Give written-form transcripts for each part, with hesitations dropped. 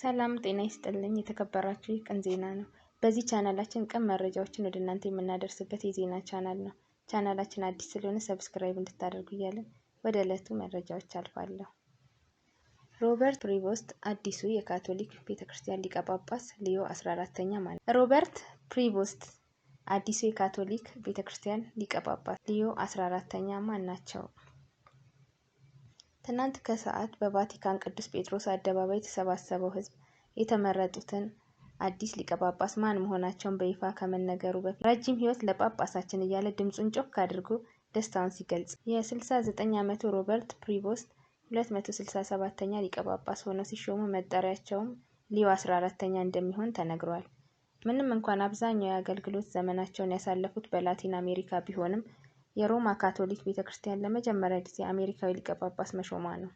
ሰላም ጤና ይስጥልኝ የተከበራችሁ፣ ይህ ቅን ዜና ነው። በዚህ ቻናላችን ቅን መረጃዎችን ወደ እናንተ የምናደርስበት የዜና ቻናል ነው። ቻናላችን አዲስ ስለሆነ subscribe እንድታደርጉ እያልን ወደ ዕለቱ መረጃዎች አልፋለሁ። ሮበርት ፕሪቮስት አዲሱ የካቶሊክ ቤተክርስቲያን ሊቀ ጳጳስ ሊዮ 14ኛ ማለት ነው። ሮበርት ፕሪቮስት አዲሱ የካቶሊክ ቤተክርስቲያን ሊቀ ጳጳስ ሊዮ 14ኛ ማን ናቸው? ትናንት ከሰዓት በቫቲካን ቅዱስ ጴጥሮስ አደባባይ የተሰባሰበው ሕዝብ የተመረጡትን አዲስ ሊቀ ጳጳስ ማን መሆናቸውን በይፋ ከመነገሩ በፊት "ረጅም ሕይወት ለጳጳሳችን" እያለ ድምፁን ጮክ አድርጎ ደስታውን ሲገልጽ፣ የ69 ዓመቱ ሮበርት ፕሪቮስት 267ኛ ሊቀ ጳጳስ ሆነው ሲሾሙ መጠሪያቸውም ሊዮ 14ኛ እንደሚሆን ተነግሯል። ምንም እንኳን አብዛኛው የአገልግሎት ዘመናቸውን ያሳለፉት በላቲን አሜሪካ ቢሆንም፣ የሮማ ካቶሊክ ቤተ ክርስቲያን ለመጀመሪያ ጊዜ አሜሪካዊ ሊቀ ጳጳስ መሾሟ ነው።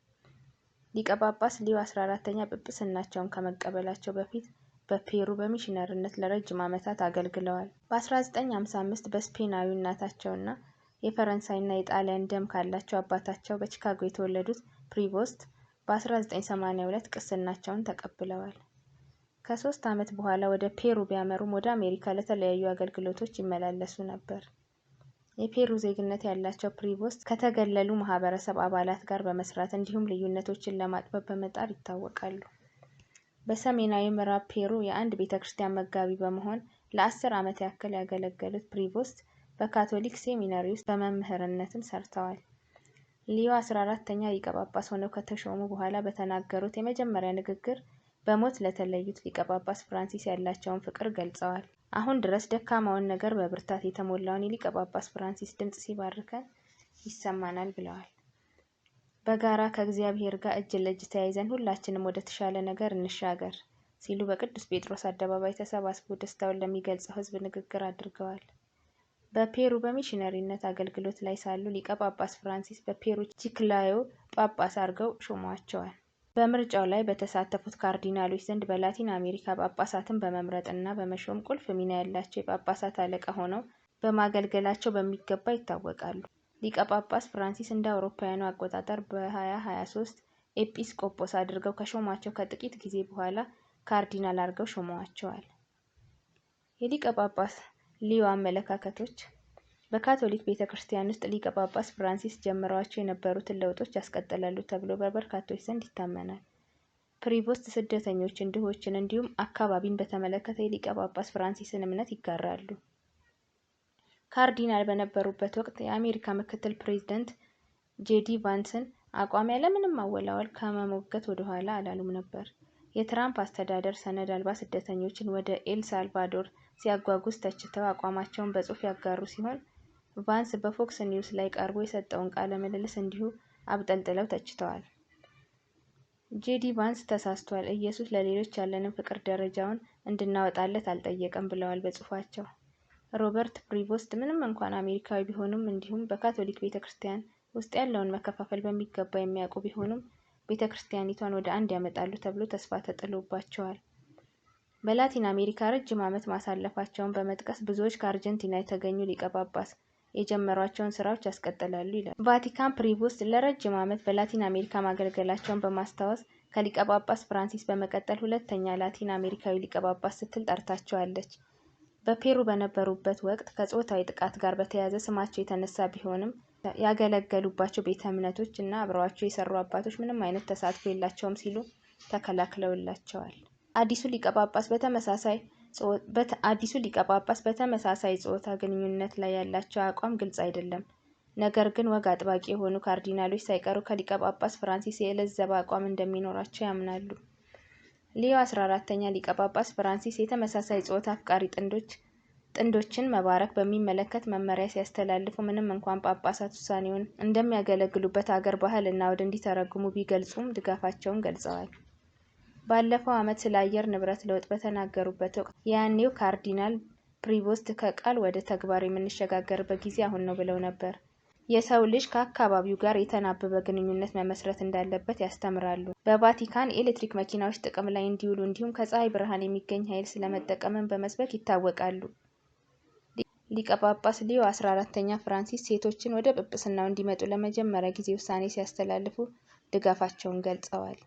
ሊቀ ጳጳስ ሊዮ 14ኛ ጵጵስናቸውን ከመቀበላቸው በፊት በፔሩ በሚሽነሪነት ለረጅም ዓመታት አገልግለዋል። በ1955 በስፔናዊ እናታቸውና የፈረንሳይና የጣሊያን ደም ካላቸው አባታቸው በቺካጎ የተወለዱት ፕሪቮስት በ1982 ቅስናቸውን ተቀብለዋል። ከ3 ዓመት በኋላ ወደ ፔሩ ቢያመሩም ወደ አሜሪካ ለተለያዩ አገልግሎቶች ይመላለሱ ነበር። የፔሩ ዜግነት ያላቸው ፕሪቮስት ከተገለሉ ማህበረሰብ አባላት ጋር በመስራት እንዲሁም ልዩነቶችን ለማጥበብ በመጣር ይታወቃሉ። በሰሜናዊ ምዕራብ ፔሩ የአንድ ቤተ ክርስቲያን መጋቢ በመሆን ለ10 ዓመት ያክል ያገለገሉት ፕሪቮስት በካቶሊክ ሴሚናሪ ውስጥ በመምህርነትም ሰርተዋል። ሊዮ 14ኛ ሊቀ ጳጳስ ሆነው ከተሾሙ በኋላ በተናገሩት የመጀመሪያ ንግግር በሞት ለተለዩት ሊቀ ጳጳስ ፍራንሲስ ያላቸውን ፍቅር ገልጸዋል። "አሁን ድረስ ደካማውን ነገር በብርታት የተሞላውን የሊቀ ጳጳስ ፍራንሲስ ድምፅ ሲባርከን ይሰማናል" ብለዋል። "በጋራ ከእግዚአብሔር ጋር እጅ ለእጅ ተያይዘን ሁላችንም ወደ ተሻለ ነገር እንሻገር" ሲሉ በቅዱስ ጴጥሮስ አደባባይ ተሰባስቦ ደስታውን ለሚገልጸው ሕዝብ ንግግር አድርገዋል። በፔሩ በሚሽነሪነት አገልግሎት ላይ ሳሉ ሊቀ ጳጳስ ፍራንሲስ በፔሩ ቺክላዮ ጳጳስ አድርገው ሾመዋቸዋል። በምርጫው ላይ በተሳተፉት ካርዲናሎች ዘንድ በላቲን አሜሪካ ጳጳሳትን በመምረጥ እና በመሾም ቁልፍ ሚና ያላቸው የጳጳሳት አለቃ ሆነው በማገልገላቸው በሚገባ ይታወቃሉ። ሊቀ ጳጳስ ፍራንሲስ እንደ አውሮፓውያኑ አቆጣጠር በ2023 ኤጲስቆጶስ አድርገው ከሾሟቸው ከጥቂት ጊዜ በኋላ ካርዲናል አድርገው ሾመዋቸዋል። የሊቀ ጳጳስ ሊዮ አመለካከቶች በካቶሊክ ቤተ ክርስቲያን ውስጥ ሊቀ ጳጳስ ፍራንሲስ ጀምረዋቸው የነበሩትን ለውጦች ያስቀጥላሉ ተብሎ በበርካቶች ዘንድ ይታመናል። ፕሪቮስት ስደተኞችን፣ ድሆችን እንዲሁም አካባቢን በተመለከተ የሊቀ ጳጳስ ፍራንሲስን እምነት ይጋራሉ። ካርዲናል በነበሩበት ወቅት የአሜሪካ ምክትል ፕሬዚደንት ጄዲ ቫንስን አቋም ያለምንም ማወላወል ከመሞገት ወደኋላ አላሉም ነበር። የትራምፕ አስተዳደር ሰነድ አልባ ስደተኞችን ወደ ኤል ሳልቫዶር ሲያጓጉዝ ተችተው አቋማቸውን በጽሑፍ ያጋሩ ሲሆን፣ ቫንስ በፎክስ ኒውስ ላይ ቀርቦ የሰጠውን ቃለ ምልልስ እንዲሁ አብጠልጥለው ተችተዋል። "ጄዲ ቫንስ ተሳስቷል። ኢየሱስ ለሌሎች ያለንን ፍቅር ደረጃውን እንድናወጣለት አልጠየቀም" ብለዋል በጽሑፋቸው። ሮበርት ፕሪቮስት ምንም እንኳን አሜሪካዊ ቢሆኑም እንዲሁም በካቶሊክ ቤተ ክርስቲያን ውስጥ ያለውን መከፋፈል በሚገባ የሚያውቁ ቢሆኑም፣ ቤተ ክርስቲያኒቷን ወደ አንድ ያመጣሉ ተብሎ ተስፋ ተጥሎባቸዋል። በላቲን አሜሪካ ረጅም ዓመት ማሳለፋቸውን በመጥቀስ ብዙዎች ከአርጀንቲና የተገኙ ሊቀ ጳጳስ የጀመሯቸውን ስራዎች ያስቀጥላሉ ይላል። ቫቲካን ፕሪቮስት ለረጅም ዓመት በላቲን አሜሪካ ማገልገላቸውን በማስታወስ ከሊቀ ጳጳስ ፍራንሲስ በመቀጠል ሁለተኛ ላቲን አሜሪካዊ ሊቀ ጳጳስ ስትል ጠርታቸዋለች። በፔሩ በነበሩበት ወቅት ከጾታዊ ጥቃት ጋር በተያያዘ ስማቸው የተነሳ ቢሆንም፣ ያገለገሉባቸው ቤተ እምነቶች እና አብረዋቸው የሰሩ አባቶች ምንም አይነት ተሳትፎ የላቸውም ሲሉ ተከላክለውላቸዋል። አዲሱ ሊቀ ጳጳስ በተመሳሳይ ጾታ ግንኙነት ላይ ያላቸው አቋም ግልጽ አይደለም። ነገር ግን ወግ አጥባቂ የሆኑ ካርዲናሎች ሳይቀሩ ከሊቀ ጳጳስ ፍራንሲስ የለዘበ አቋም እንደሚኖራቸው ያምናሉ። ሊዮ 14ኛ ሊቀ ጳጳስ ፍራንሲስ የተመሳሳይ ጾታ አፍቃሪ ጥንዶችን መባረክ በሚመለከት መመሪያ ሲያስተላልፉ፣ ምንም እንኳን ጳጳሳት ውሳኔውን እንደሚያገለግሉበት አገር ባህል እና አውድ እንዲተረጉሙ ቢገልጹም ድጋፋቸውን ገልጸዋል። ባለፈው ዓመት ስለ አየር ንብረት ለውጥ በተናገሩበት ወቅት የያኔው ካርዲናል ፕሪቮስት "ከቃል ወደ ተግባር የምንሸጋገርበት ጊዜ አሁን ነው" ብለው ነበር። የሰው ልጅ ከአካባቢው ጋር የተናበበ ግንኙነት መመስረት እንዳለበት ያስተምራሉ። በቫቲካን የኤሌክትሪክ መኪናዎች ጥቅም ላይ እንዲውሉ እንዲሁም ከፀሐይ ብርሃን የሚገኝ ኃይል ስለመጠቀምም በመስበክ ይታወቃሉ። ሊቀ ጳጳስ ሊዮ 14ኛ ፍራንሲስ ሴቶችን ወደ ጵጵስናው እንዲመጡ ለመጀመሪያ ጊዜ ውሳኔ ሲያስተላልፉ ድጋፋቸውን ገልጸዋል።